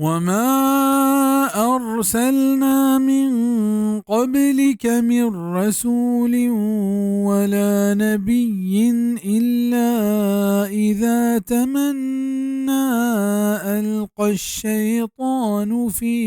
وما أرسلنا من قبلك من رسول ولا نبي إلا إذا تمنى ألقى الشيطان في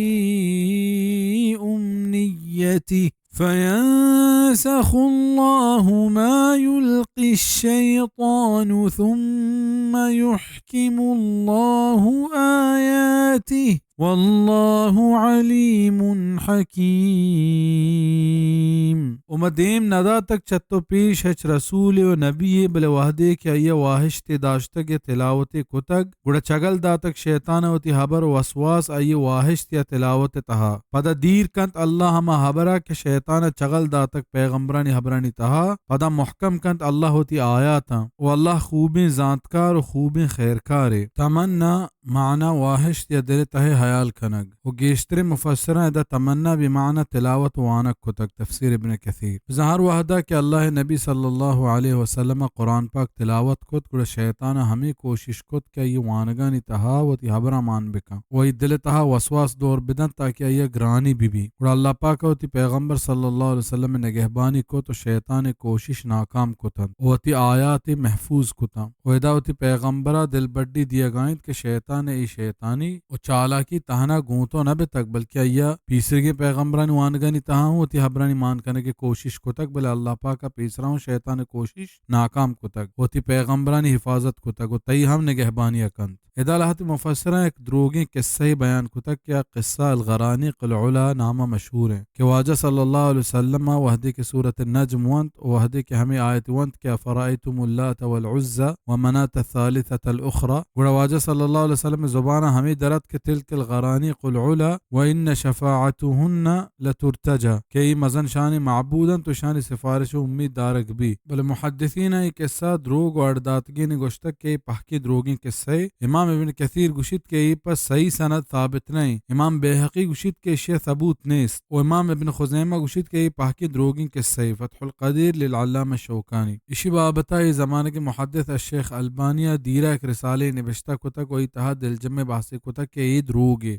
أمنيته فينسخ الله ما يلقي الشيطان ثم يحكم الله آياته والله عليم حكيم. و ما دیم نداتگ چہ تو پیش ہچ رسولے و نبیے، بلے وہدے کہ آئی ء واہشتے داشتگ یا تلاوتے کتگ، گڑا چگل داتگ شیطان ء وتی ہبر و وسواس آئی ء واہشت یا تلاوت ء تہا۔ پدا دیر کنت اللہ ہما ہبرا کہ شیطان ء چگل داتگ پیغمبرانی ہبرانی تہا، پدا محکم کنت اللہ وتی آیاتاں۔ و اللہ خوبیں زانتکار و خوبیں خیرکارے۔ تمنا معنی واہشت یا دل ء تہ ء ہیال کنگ۔ و گیشتریں مفسراں ادا تمنا بمعنی تلاوت وانگ کتگ، تفسیر ابن کثیر۔ بزاں ہر وہدا کہ اللہ ء نبی صلی اللہ علیہ وسلم ء قرآن پاک تلاوت کت، گڑا شیطان ء ہمے کوشش کت کہ آئی ء وانگانی تہا وتی ہبراں مان بکن و آئی دل ء تہا وسواس دور بدنت تاکہ آئی ء گرانی بہ بی۔ گڑا اللہ پاک ء وتی پیغمبر صلی اللہ علیہ وسلم ء نگہبانی کت و شیطان ء کوشش ناکام کتنت و وتی آیات ء محفوظ کتنت۔ و ادا وتی پیغمبرا دلبڈی دیگا انت کہ شیطان ء اے شیطانی و چالاکی تہنا گوں تو نہ بتگ، بلکہ آئیا پیسریگیں پیغمبرانی وانگانی تہا ہوں وتی ہبرانی مان کنگ ء کوشش کتگ، بلے اللہ پاک ء پیسرا ہوں شیطان ء کوشش ناکام کتگ، وتی پیغمبرانی حفاظت کتگ و تئی ہم نگہبانی ء کنت۔ ادا لہتے مفسراں یک دروگیں قصہ ء بیان کتگ کہ آ قصہ الغرانیق العلا نام ء مشہور انت۔ کہ واجہ صلی اللہ علیہ وسلم ء وہدے کہ سورۃ النجم ونت و وہدے کہ ہمے آیت ونت کہ افرأیتم اللات والعزی ومناة الثالثۃ الاخری، گڑا واجہ صلی اللہ علیہ وسلم ء زبان ء ہمے درت کہ تلک الغرانیق العلی وان شفاعتهن لترتجی، کہ اے مزن شانیں معبود انت و شانی سفارش و امید دارگ بی۔ بلے محدثین ء اے قصہ دروگ و اڑداتگین گوشتگ کہ اے پہکیں دروگیں قصہ ء۔ امام ابن کثیر گوشیت کہ اے پہ صحیح سند ثابت نہ انت۔ امام بیہقی گوشیت کہ ایشی ء ثبوت نیست۔ و امام ابن خزیمہ گوشیت کہ اے پہکیں دروگیں قصہ ء۔ فتح القدیر للعلامہ شوکانی۔ ایشی بابت ء اے زمانگ ء محدث الشیخ البانی ء دیرا یک رسالے نبشتہ کتگ و اے تہا دلجمیں بحثے کتگ کہ اے دروگے۔